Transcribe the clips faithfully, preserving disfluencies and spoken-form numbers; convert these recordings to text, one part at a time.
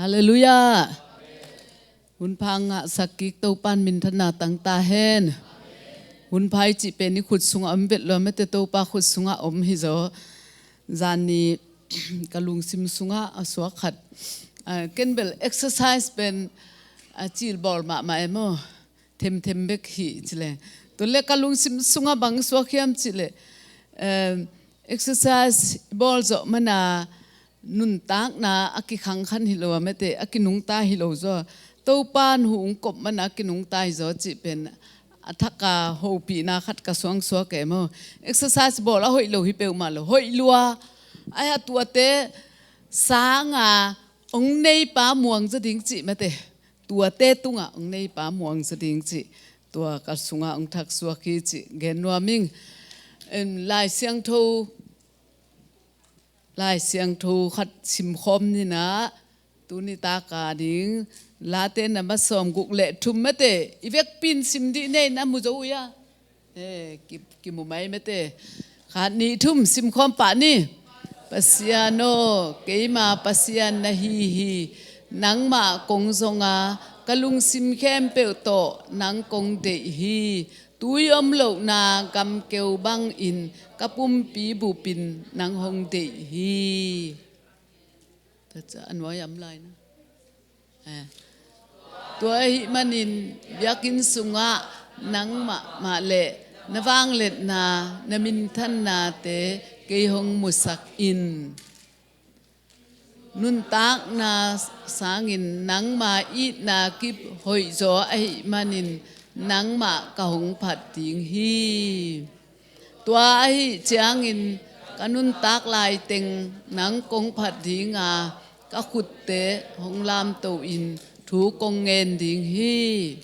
Halleluiah. Hunpha ngahsak kik Topan minthanna tang ta hen. Hunpha i cih pen i khut sungah om vet lua mate, Topa khut sungah om hi zaw. Zan ni ka lungsim sungah a suak khat, ah, ken bel exercise pen, ah, cilbawl mahmah e maw. Themthem bek hi cileh. Tun le ka lungsim sungah bang suak hiam cileh, eh, exercise bawl zawh mana nuntakna a kikhangkhan hi lo a mate, a kinungta hi lo zaw. Topan hong kop mana a kinungta hi zaw cih pen a thaka hopihna khat ka suangsuak e maw. Exercise bawl a hoih lo hi peuhmah lo, hoih lua. Ai a tuate sanga hong neipa muang zaw ding cih mate. Tuate tungah hong neipa muang zaw ding cih tua ka sungah hong thaksuak hi cih gen nuam ing. Em, Lai Siangtho, Lai Siangtho khat simkhawm ni nah, tuni taka ding Late na masawm guk le thum mate, i vekpin sim dih nei na mu zo uh ia. Eh, ki, kimu mai mate. Khat, nih, thum, simkhawm pah ni. Pasian aw, keima Pasian na hi hi. Nangmah kong zong a, ka lungsim khempeuh tawh nang kong deih hi. Tui om lohna gamkeu bangin ka pumpi bupin nang hong deih hi. Tua ca a nuai am lai na. Eh. Tua ahih manin biakinn sungah nangmah mah le na vangliatna, na minthannate kei hong musak in. Nuntakna sangin nangma itna kip hoihzaw ahih manin nangmah ka hong phat ding hi. Tua ahih ciangin ka nuntak laiteng nang kong phat dinga, ka khutte hong lamto in thu kong ngen ding hi.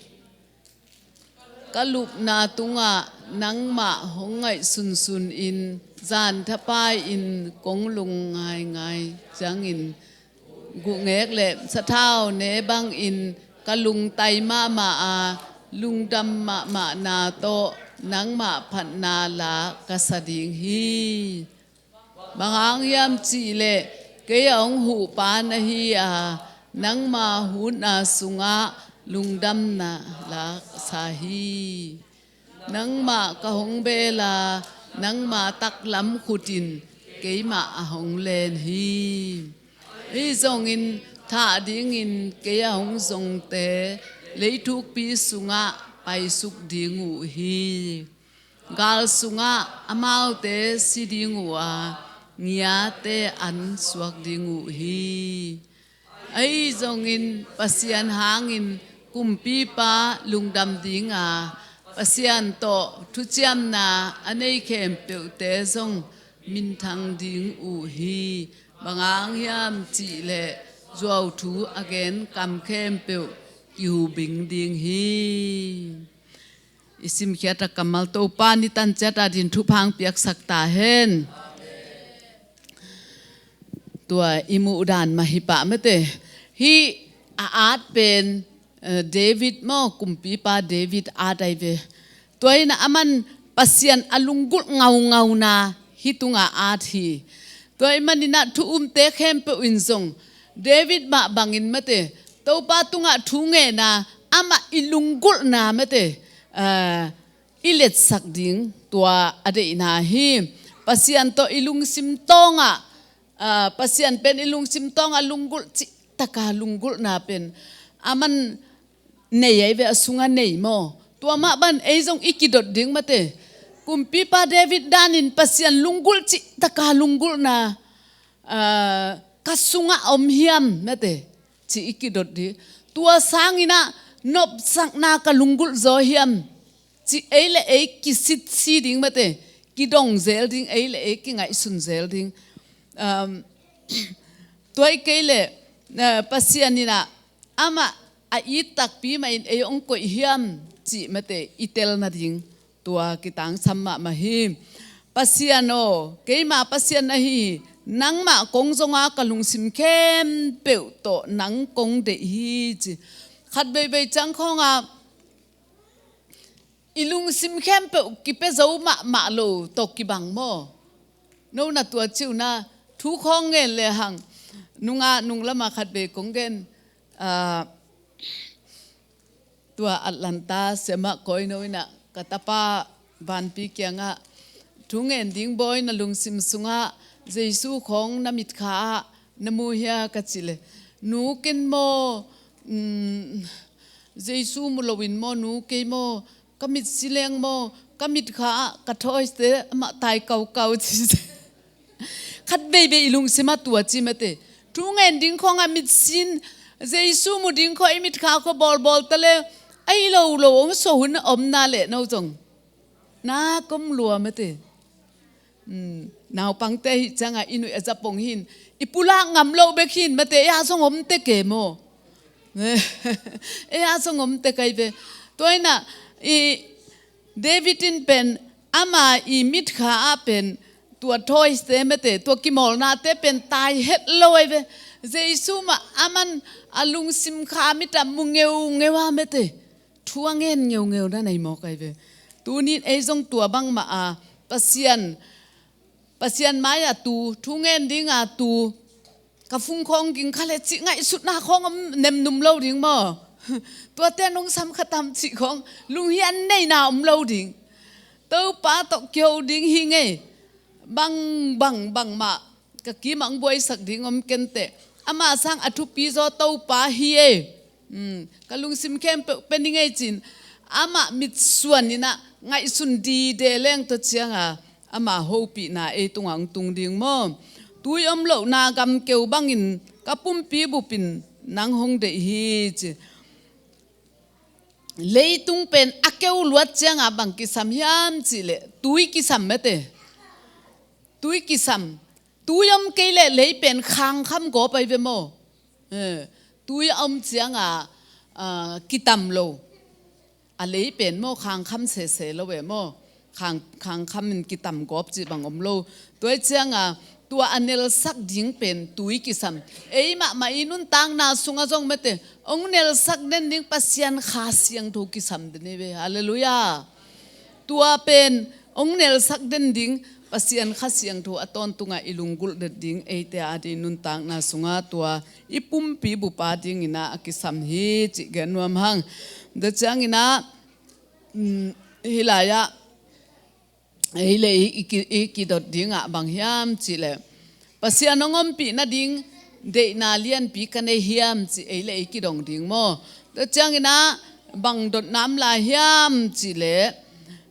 Ka lupna tungah nangmah hong ngaihsunsun in, zan thapai in kong lung ngaingai ciangin, guhngek le sathau ne bangin ka lungtai mahmah a, lungdam mahmahna tawh nangmah phatna la ka sa ding hi. Bang hang hiam cihleh kei a hong huhpa na hi a, nangma hutna sungah lungdamna la ka sa hi. Nangmah ka hong beel a, nangma taklam khut in keimah a hong len hi. Ahi zongin thah dingin kei a hong zongte leithukpi sungah paisuk ding uh hi. Gal sungah amaute si ding uh a, ngiate an suak ding uh hi. Ahi zongin Pasian hangin kumpipa lungdam dinga, Pasian tawh thuciamna a nei khempeuhte zong minthang ding uh hi. Bang hang hiam cihleh zuauthu a gen kam khempeuh kihubing ding hi. I simkhiat a kammal Topa ni tanciat a din thupha hong piaksak ta hen. Tua i muhdan mah hi pah mate. Hih a at pen, eh, David maw, kumpipa David at ai ve. Tua in a aman Pasian a lunggulh ngaungauna hih tunga at hi. Tua ahih manin a thu umte khempeuh in zong David mah bangin mate, Topa tungah thu ngenna, amah i lunggulhna mate, ah, i letsak ding tua a deihna hi. Pasian tawh i lungsim tawngah, ah, Pasian pen i lungsim tawngah lunggulh cihtaka lunggulhna pen aman nei ai ve, a sungah nei maw. Tua mah ban ei zong i kidot ding mate. Kumpipa David danin Pasian lunggulh cihtaka lunggulhna, ah, ka sungah om hiam mate, ci i kidot ding. Tua sangin a nopsakna ka lunggulh zaw hiam, ci ei le ei kisitsi ding mate, kidong zel ding, ei le ei kingaihsun zel ding. Um, tua hi kei leh, uh, Pasian in a amah a it takpi mahin ei hong koih hiam cih mate i tel nading tua kitangsam mahmah hi. Pasian aw, keima Pasian na hi hi. Nangmah kong zong a, ka lungsim khempeuh tawh nang kong deih hi ci. Khat veivei ciang khawngah i lungsim khempeuh kipia zo mahmah lo tawh kibang maw? No na tua ci uh na, thu khawng ngen lehang, Nungah nunglamah khat vei kong gen, ah, tua Atlanta siamah kawino inah ka tapa vanpi kiangah, "Thu ngen ding bawi, na lungsim sungah Jesu khawng na mitkha ah na mu hia?" ka cih leh, "Nu, ken maw, um, Jesu mu loin maw, nu, kei maw, ka mitsi leng maw, ka mitkha ah ka thawite amah tai kaukau," ci. Khat veivei i lungsim ah tua ci mate. Thu ngen ding khawng a mitsin, Jesu mu ding khawng i mitkha khawng bawlbawl ta le, a hi lo lo hong so hun a om na leh no zong na kom lua mate. Hmm, naupangte hi ciangah i nuih a za pong hin, i pulak ngam lo bek hin mate, ei a zong om tek e maw. Ei a zong om tek ai ve. Tua inah i David in pen ama i mitkha ah pen tua thawite mate, tua kimawlnate pen tai het lo ai ve. Jesu mah aman a lungsim kha mit ah mu ngeungeu a mate, thu a ngen ngeungeu na nei mawk ai ve. Tunin ei zong tua bangmah a Pasian, Pasian mai-ah tu, thu ngen dingah tu, ka fung khawng ging kha leh cih ngaihsutna khawng om nemnum lo ding maw? Tuate nong sam kha tam cih khawng lunghian neihna om lo ding. Topa tawh kiho ding hi ngei. Bang, bang, bangmah ka kimah hong buaisak ding om kenteh. Ama sang a thupi zaw Topa hi e. Hmm, ka lungsim khempeuh pia ni ngei cin, amah mitsuan inah ngaihsun dide leng tua cianga ama hopihna ei tungah hong tung ding maw? Tui om lohna gamkeu bangin ka pumpi bupin nang hong deih hi, ci. Leitung pen a keu luat cianga bang kisam hiam cihleh tui kisam mate. Tui kisam. Tui om kei leh lei pen khangkham gawp ai ve maw? Eh, tui a om cianga, ah, kitam lo. A lei pen maw khangkham sese lo e maw? Khang, khangkham in kitam gawp cih bang om lo. Tua cianga tua a nelsak ding pen tui kisam. Ei mahmah i nuntakna sungah zong mate, hong nelsak den ding Pasian Kha Siangtho kisam den hi ve. Halleluiah. Tua pen hong nelsak den ding Pasian Kha Siangtho a tawntungah i lunggulh den ding eite a ding nuntakna sungah tua i pumpi bupa dinginah a kisam hi cih gen nuam hang. Tua cianginah, um, hih lai-ah ei le ei i ki, i kidot dingah bang hiam cihleh, Pasian hong ompih nading deihna lianpi ka nei hiam cih ei le ei kidong ding maw? Tua cianginah bang dotna om lai hiam cihleh,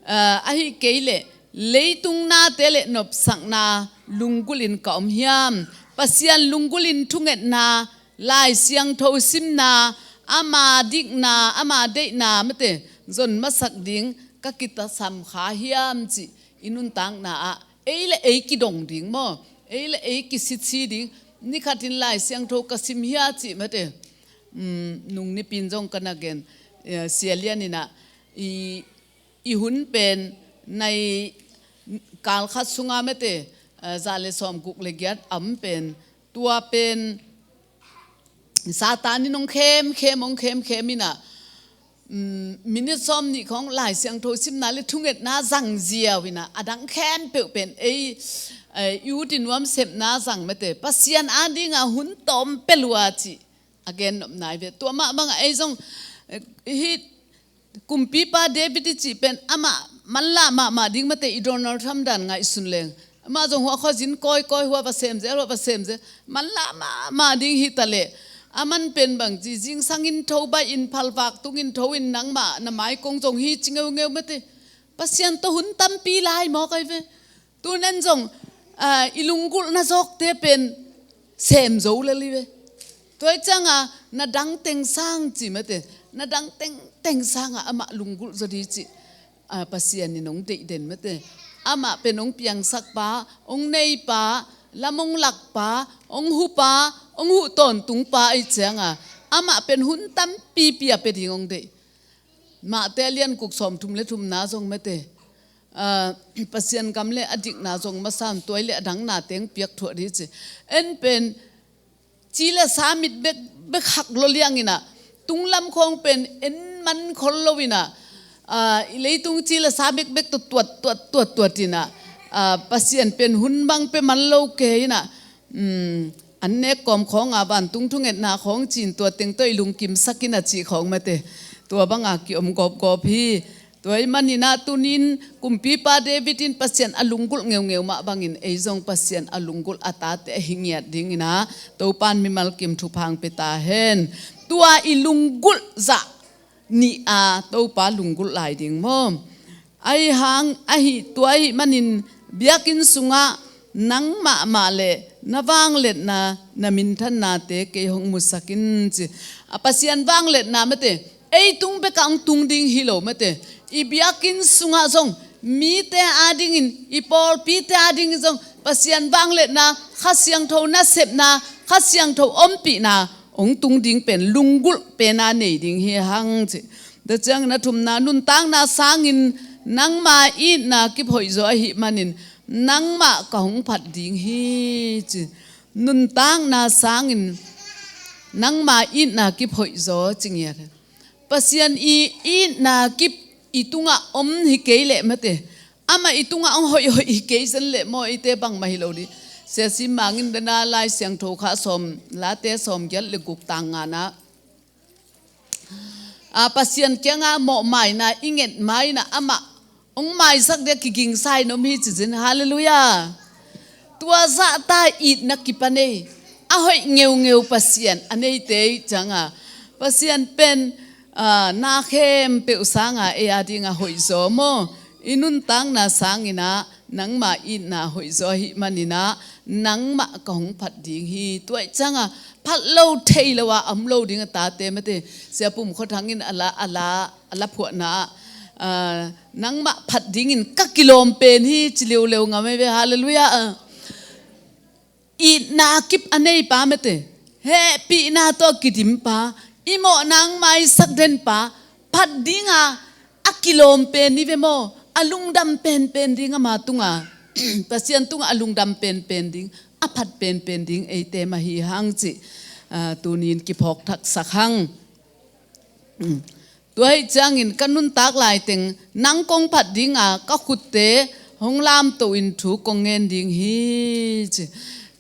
ah, ahi kei leh leitung nate le nopsakna lunggulhin ka om hiam? Pasian lunggulhin thungetna, Lai Siangtho simna, ama dikna, ama deihna mate zon masak ding ka kitasam kha hiam cih i nuntakna ah ei le ei kidong ding maw? Ei le ei kisitsi ding. Nikhatin Lai Siangtho ka sim hia cih mate. Um, nung nipin zong ka na gen, eh, Sia Lian inah i, i hun pen nai kal khat sunga mate, eh, za le sawm guk le giat a om pen, tua pen Satan in hong khemkhem, hong khemkhem inah, um, minit sawm nih khawng Lai Siangtho simna le thungetna zang ziau inah, a dang khempeuh pen ei, eh, i ut i nuam sepna zang mate, Pasian a dingah hun tawm pia lua cih a gen nop nai ve. Tua mah bangah ei zong, eh, hih kumpipa David i cih pen amah manlah mahmah ding mate, i Donald Trump dan ngaihsun leng. Amah zong hua khua zin kawikawi, hua va semzel, hua va semzel. Manlah mahmah ding hi ta leh, aman pen bang ci, zingsang in tho, baih in phal, vak tung in tho in, nangmah na mai kong zong hi ci ngeungeu mate. Pasian tawh hun tampi lai mawk ai ve. Tunen zong, ah, i lunggulhna zawkte pen sem zo lel hi ve. Tua hi cianga na dang teng sang ci mate, na dang tengteng sanga amah lunggulh zaw dih cih, ah, Pasian in hong deih den mate. Amah pen hong piangsak pa, hong nei pa, lam hong lak pa, hong hu pa, hong huh tawntung pa ahi cianga amah pen hun tampipi a pia ding hong deih. Mate a lian guk sawm thum le thumna zong mate, ah, Pasian gam le a dikna zong masa in, tua hi leh a dang na teng piak thuah dih ci. En pen ci le sa mit bek, bek hak lo liang inah, tunglam khawng pen en man khol lo inah, ah, i leitung ci le sa bekbek tawh tuat, tuat, tuat, tuat inah, ah, Pasian pen hun bang pia man lo kei inah, um, an nek kawm khawng a vantung thungetna khawng cin tua teng tawh i lungkimsak in a cih khawng mate. Tua bang a kiom gawpgawp hi. Tua ahih manin ah tuni-in kumpipa David in Pasian a lunggulh ngeungeu mah bangin ei zong Pasian a lunggulh a tate ahi ngiat dingin ah Topa'n mimal kim thupha hong pia ta hen. Tua i lunggulh zah nih a Topa lunggulh lai ding maw? Ahi hang, ahi, tua ahih manin biakinn sungah nangmah mah le na vangliatna, na minthannate kei hong musak in ci. A Pasian vangliatna mate, ei tung bekah hong tung ding hi lo mate. I biakinn sungah zong mite adingin, i pawlpite adingin zong Pasian vangliatna, Kha Siangtho nasepna, Kha Siangtho ompihna hong tung ding pen lunggulh pen a nei ding hi hang ci. Tua ciangin a thumna, nuntakna sangin nangma itna kip hoihzaw ahih manin nangmah ka hong phat ding hi ci. Nuntakna sangin nangma itna kip hoihzaw ci ngiat hi. Pasian i itna kip i tungah om hi kei leh mate, amah i tungah hong hoihhoih hi kei zen leh maw, eite bangmah hi lo ding. Sia Sim Mang in dana Lai Siangtho kha sawm, Late sawmgiat le guk, tang ngana a, Pasian kiangah mawhmaina i nget ma-in ah amah hong maisak dia kigingsa in om hi ci zin. Halleluiah. Tua zahta itna kip a nei, a hoih ngeungeu Pasian a neite i cianga, Pasian pen, a, na khempeuh sanga ei adinga hoihzaw maw? I nuntakna sangin ah nangma itna hoihzaw ahih manin ah nangmah ka hong phat ding hi. Tua i cianga phat lo thei lo a om lo ding a tate mate. Sia Pum Khaw Thang in a la, a la, a la phuahna ah, a, nangmah phat dingin ka kilawm pen hi ci leuleu ngam ei ve. Halleluiah. Itna kip a neipa mate, hehpihna tawh kidimpa, i mawhna hong maisak denpa, phat dinga a kilawm pen hi ve maw? A lungdam penpen ding ama tunga, Pasian tunga a lungdam penpen ding, a phat penpen ding eite mah hi hang cih, a, tuni-in kiphawk thaksak hang. Tua ahih ciangin ka nuntak laiteng nang kong phat dinga ka khutte hong lamto in thu kong ngen ding hi ci.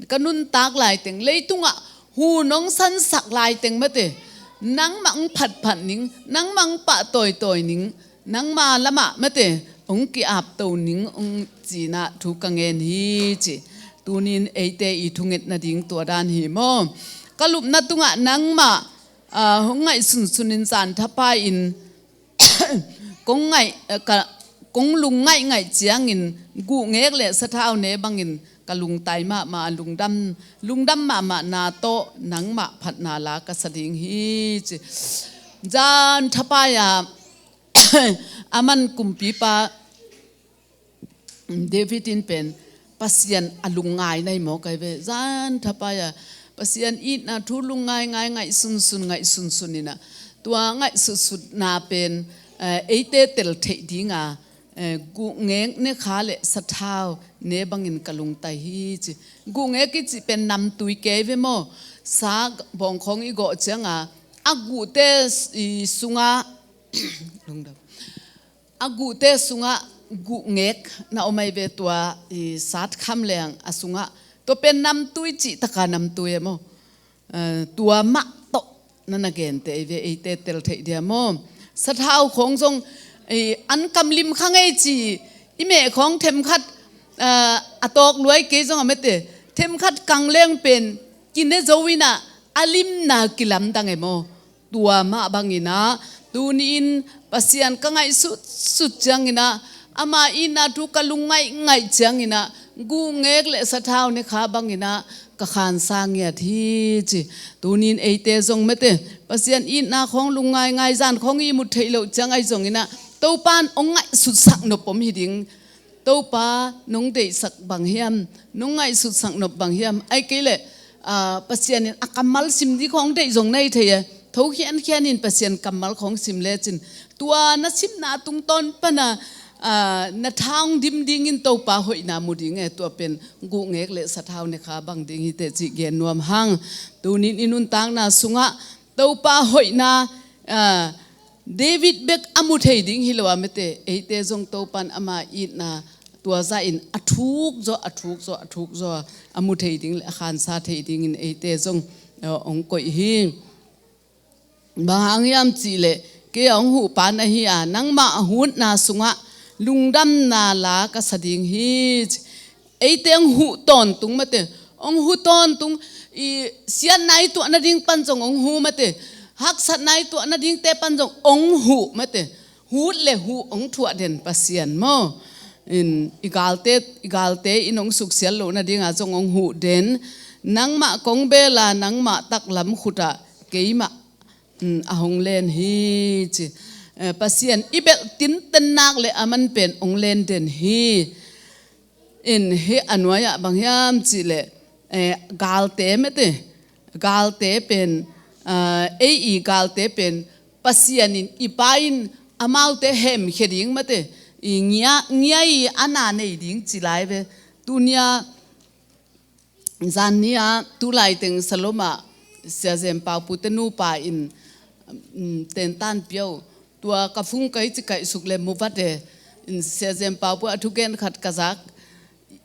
Ka nuntak laiteng, leitungah hun hong sansak laiteng mate, nangmah hong phatphat ning, nangmah hong pahtawitawi ning, nangma lamah mate hong ki-apto ning hong ci-in ah thu ka ngen hi ci. Tuni-in eite i thunget nading tua dan hi maw? Ka lupna tungah nangmah, a, hong ngaihsunsun in zan thapai-in kong ngaih, a, ka, kong lung ngaihngaih ciangin guhngek le sathau ne bangin ka lungtai mahmah, lungdam, lungdam mahmahna tawh nangmah phatna la ka sa ding hi ci. Zan thapai-a aman kumpipa David in pen Pasian a lungngai na hi maw kai ve. Zan thapai-a Pasian itna thu lungngaingai ngaihsunsun, ngaihsunsun in ah tua ngaihsutsutna pen, eh, eite tel theih dinga, eh, guhngek ne kha le sathau ne bangin ka lungtai hi ci. Guhngek i cih pen namtui kei ve maw? Sa bawngkhawng i gawh cianga a guhte i sungah lungdam. A guhte sungah guhngek na om ahi ve tua i satkham leng a sungah. Tua pen namtui cih taka namtui e maw? Eh, tua mah tawh na na gente ahi ve eite tel theih dia maw? Sathau khawng zong, eh, an kam lim kha ngei ci i meh khawng themkhat, eh, a tawk luai kei zong a mete. Themkhat kang leng pen kine zo in ah a limna kilamdang e maw? Tua mah bangin ah tuni-in Pasian ka ngaihsutsut ciangin ah ama itna thu ka lung ngaihngaih ciangin ah guhngek le sathau ne kha bangin ah ka khansa ngiat hi ci. Tuni-in eite zong mete Pasian itna khawng lungngaingai zan khawng i mut theih loh ciang ahi zongin ah Topa'n hong ngaihsutsak nop om hi ding. Topa, nong deihsak bang hiam, nong ngaihsutsak nop bang hiam? Ahih kei leh, ah, Pasian in a kammal sim ding khawng deih zong na hi thei e. Tho khiankhian in Pasian kammal khawng sim lecin tua na simna tungtawn pana, ah, na tha hong dim dingin Topa hoihna mu ding e. Tua pen guhngek le sathau ne kha bang ding hi teh cih gen nuam hang. Tuni-in i nuntakna sungah Topa hoihna, ah, David bek a mu thei ding hi lo a mete, eite zong Topa'n ama itna tua zahin a thuk zaw, a thuk zaw, a thuk zaw a mu thei ding le a khansa thei dingin eite zong, eh, hong koih hi. Bang hang hiam cihleh, kei a hong huhpa na hi a, nangmah a hutna sungah lungdamna la ka sa ding hi, ci. Eite hong huh tawntung mate, hong huh tawntung, i siatna i tuah nading pan zong hong huh mate, haksatna i tuah nadingte pan zong hong huh mate, huh le huh hong thuah den Pasian maw? In, i galte, i galte in hong suksiat loh nadinga zong hong huh den, nangmah kong bela, nangmah taklam khutah keimah, mm, a hong len hi, ci. Eh, Pasian i belh tinten nak le a man pen hong len den hi. In, hih a nuai-ah bang hiam cihleh, eh, galte mate, galte pen, ah, ei i galte pen Pasian in, i Pa in amaute hemkhia ding mate, i ngia, ngia i a na nei ding ci lai ve. Tunia, zan ni-a, tu laiteng Salom ah, Sia Zen Pau pute nupa in, mm, tentan pia uh. Tua ka phung kai ci kaihsuk le mu vat e. In, Sia Zen Pau pu a thugen khat ka zak.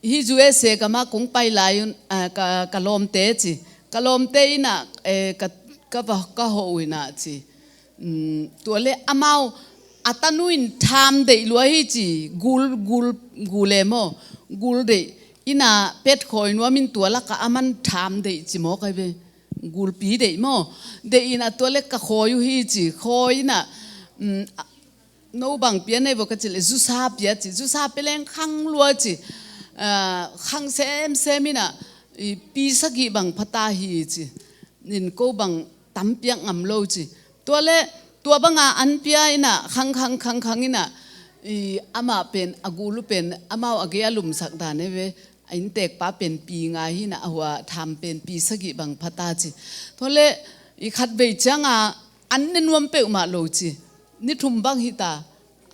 Hih U S A gam ah kong pai lai un, ah, ka, ka lawmte ci. Ka lawmte in ah, eh, ka, ka va, ka hawh uh in ah ci. Mm, tua le amau a tanu in tham deih lua hi ci, gul, gul, gul e maw, gul deih. In ah pet khawi nuam in tua lakah a man tham deih ci maw kai ve. Gulpi deih maw. Deih in ah tua le ka khawi uh hi ci, khawi in ah, mm, a, no bang pia nei vo ka cih le, zusa pia ci, zusa pia leng khang lua ci, ah, khang semsem in ah, i pi sagih bang pha ta hi ci. In ko bang tam piak ngam lo ci. Tua le, tua banga an pia in ah, khang, khang, khang, khang in ah, i, amah pen, a gul uh pen, amau a gei a lumsak dan e ve, a inntekpa pen pi nga hi in ah, a hua tham pen pi sagih bang pha ta ci. Tua le, i khatvei cianga, an ne nuam peuhmah lo ci. Ni thum bang hi ta,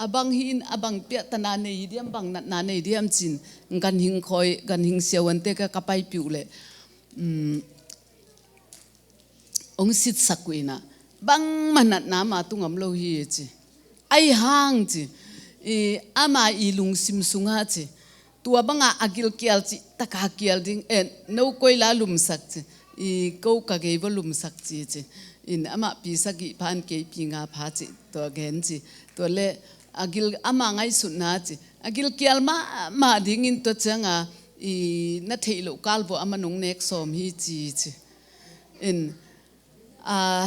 a bang hi in, a bang piahtana nei hi diam, bang natna nei diam ci-in, ganhing khawi, ganhing siavuante ka, ka paipih uh le, um, hong sitsak uh in ah, bangmah natna ama tung om lo hi ci. Ahi hang ci, i, ama i lungsim sungah ci, tua banga a gilkial cih taka kial ding, eh, no koi la lumsak ci, i, ko ka gei vo lumsak ci ci. In, amah pi sagih pha in kei pi nga pha ci, tua gen ci. Tua le, a gil, ama ngaihsutna ci, a gilkial mahmah dingin tua cianga, i, na theih loh kal vo a man hong nek sawm hi ci, ci. In, a,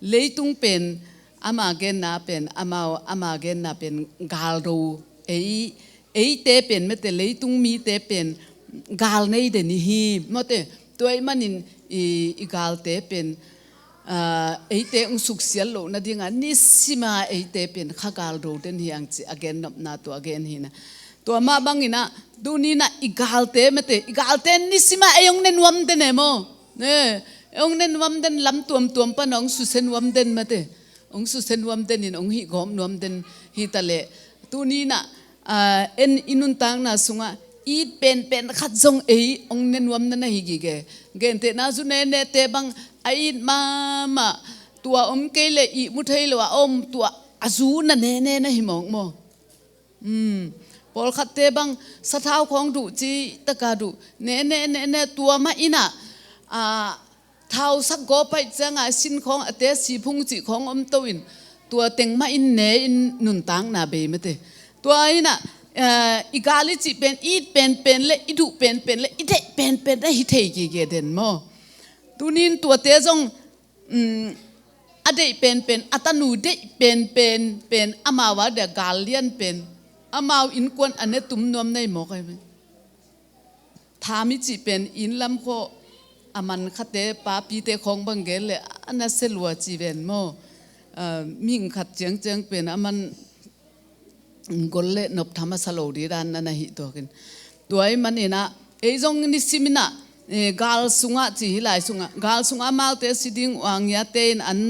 leitung pen, ama genna pen, amau, ama genna pen galdo, ei, eite pen mate, leitung mite pen gal nei den i hi mate, tua ahih manin i, i galte pen, a, eite hong suksiat loh nadinga nisima eite pen kha galdo den hi hang ci a gennopna tua a gen hi in ah. Tua mah bangin ah, tuni in ah i galte mate, i galte nisima ei hong ne nuam den e maw. Ne, ei hong ne nuam den lam tuamtuam pan hong susia nuam den mate. Hong susia nuam den in hong hih gawp nuam den hi ta leh. Tuni in ah, ah, en i nuntakna sungah it penpen khat zong ei hong ne nuam na na hi gige. Gentehna zu nenete bang a it mahmah, tua om kei leh ihmu thei lo a om, tua a zu na nene na hi mawk maw. Um, pawlkhatte bang sathau khawng duh ci taka duh. Ne, ne, ne, ne, tua mah in ah, a, thau sak gawp paih cianga a sin khawng a te siphung cih khawng om to in. Tua teng mah in ne in nuntakna bei mate. Tua in ah, a, i gal i cih pen, i it penpen le, i duh penpen le, i deih penpen le hi thei gige den maw. Tunin tuate zong, um, a deih penpen, a tanu deih penpen, pen amau a dia gal lian pen, amau innkuan a ne tum nuam nei mawk ahi ve. Tham i cih pen inn lam khawh a man khate, papite khawng bang gen le a na sia lua ci ven maw. Ah, mihing khat ciangciang pen a man gol le nop tham a sa lo ding dan na na hi tuak in. Tua ahih manin ah, ei zong nisim in ah, eh, gal sungah ci hi lai sungah, gal sungah amaute si ding uh a, ngiate in an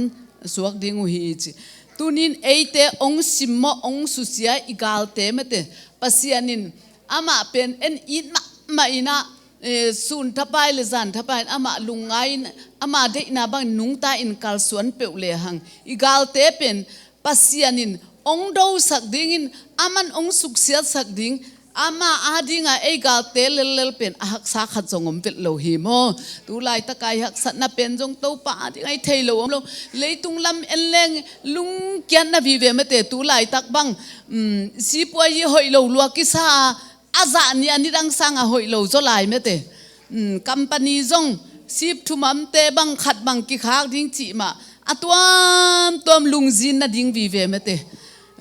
suak ding uh hi ci. Tunin eite hong simmawh, hong susia i galte mate, Pasian in amah pen en it mahmah in ah, eh, sun thapai le zan thapai in amah lungngai in, ama deihna bangin nungta in kalsuan peuh lehang, i galte pen Pasian in hong dosak dingin, a man hong suksiatsak ding, Amah adingah ei galte lellel pen a haksa khat zong om vet lo hi maw? Tu laitaka i haksatna pen zong Topa adingah i thei lo om lo. Leitung lam en leng lungkiatna vive mate, tu laitak bang, um, sipuai i hoih lo lua kisa a, a zah ni a nidang sangah hoih lo zaw lai mate. Um, company zong sip thumamte bang khat bang kikhak ding cih mah a tuamtuam lungzin nading vive mate.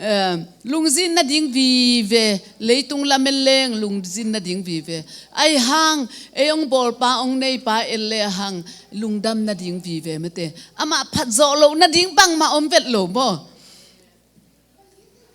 Eh, lungzin nading vive, leitung lam en leng lungzin nading vive. Ahi hang, ei hong bawlpa hong neipa en le hang lungdam nading vive mate. Amah phatzawh loh nading bangmah om vet lo maw?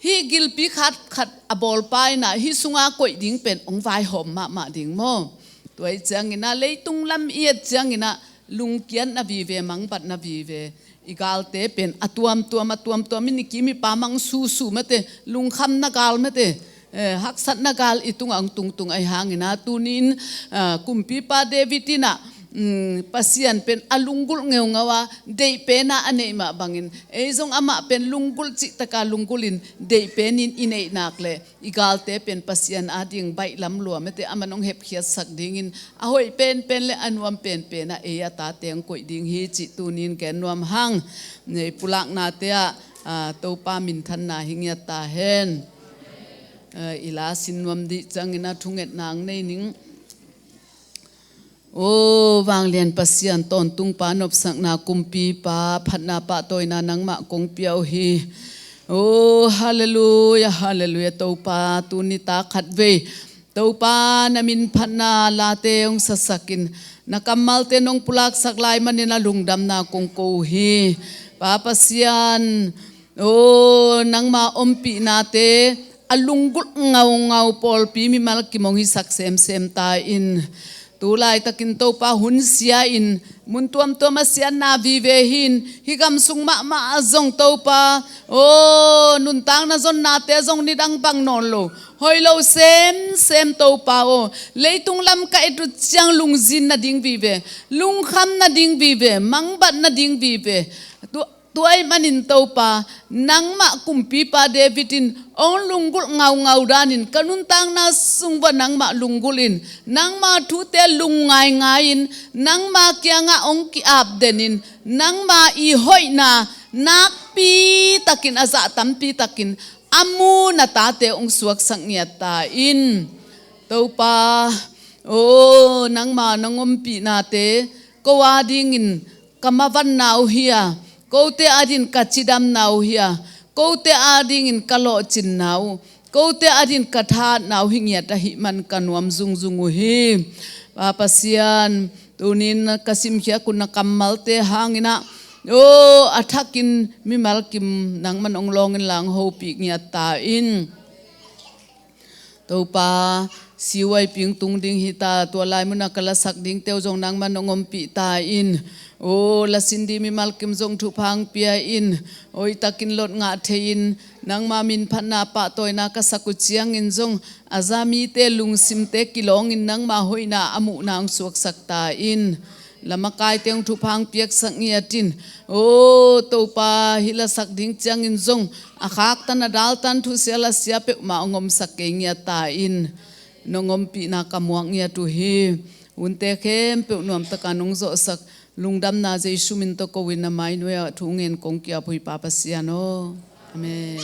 Hih gilpi khat khat a bawlpa in ah hih sunga koih ding pen hong vaihawm mahmah ding maw? Tua ih ciangin ah leitung lam i et ciangin ah lungkiatna vive, mangbatna vive. I galte pen a tuamtuam, a tuamtuam in i kim i pam hong susu mate, lungkhamna gal mate, eh, haksatna gal i tungah hong tungtung ahi hangin ah tuni-in, ah, kumpipa David in ah, um, Pasian pen a lunggulh ngeungau a, deih pen a a neih mah bangin ei zong amah pen lunggulh cihtaka lunggulhin deih penin i neih nak leh i galte pen Pasian ading baih lam lua mate, aman hong hepkhiatsak dingin a hoih penpen le a nuam penpen ah ei a tate hong koih ding hi cih tuni-in gen nuam hang. Nei pulaknate ah, ah, Topa minthanna hi ngiat ta hen. Ah, i la sin nuam dih ciangin ah thungetna hong nei ning. O vanglian Pasian, tawntungpa, nopsakna kumpipa, phatna pahtawina nangmah kong pia uh hi. O halleluia, halleluia. Topa, tuni ta khatvei Topa na min phatna late hong sasakin na kammalte nong pulaksak lai manin a lungdamna kong ko uh hi. Pa Pasian, o nangma ompihnate a lunggulh ngaungau pawlpi mimal kim hong hisak semsem ta in. Tu laitakin Topa hun sia in mun tuamtuam a siatna vive hi-in, hih gam sung mahmah ah zong Topa, o nuntakna zonnate zong nidang bang nawn lo, hoih lo semsem Topa aw, leitung lam ka et uh ciang lungzin nading vive, lungkham nading vive, mangbat nading vive. Tu Tua ahih manin Topa, nangmah kumpipa David in hong lunggulh ngaungau danin ka nuntakna sung uah nangmah lunggulhin, nangma thute lung ngaingai-in, nangma kiangah hong ki-ap denin, nangma i hoihna nakpi takin, a zah tampi takin a mu na tate hong suaksak ngiat ta in. Topa, o nangma nong ompihnate ko adingin ka mavanna uh hi a, kote adingin ka cidamna uh hi a, kote adingin ka lawhcinna uh, kote adingin ka thatna uh hi ngiat ahih man ka nuam zungzung uh hi. Pa Pasian, tuni-in ka simkhiat uh na kammalte hangin ah, o a thakin mimal kim nangman hong lawngin la hong hopih ngiat ta in. Topa, C Y ping tung ding hi ta, tua lai munah ka lasak dingte uh zong nangman hong ompih ta in. O lasin ding mimal kim zong thupha hong pia in. Hoihtakin lot ngah thei-in nangma min phatna pahtawina ka sak uh ciangin zong a za mite lungsimte kilawngin nangma hoihna a muhna hong suaksak ta in. Lamakaite hong thupha hong piaksak ngiat in. O Topa, hih lasak ding ciangin zong a khaktan a daltan thusia lasia peuhmah hong omsak kei ngiat ta in. Nong ompihna ka muak ngiat uh hi. Hunte khempeuh nuamtaka nong zawhsak lungdamna Jesu min tawh ko-in na mai nuai-ah thu ngen kong ki-ap uh hi Pa Pasian aw. Amen.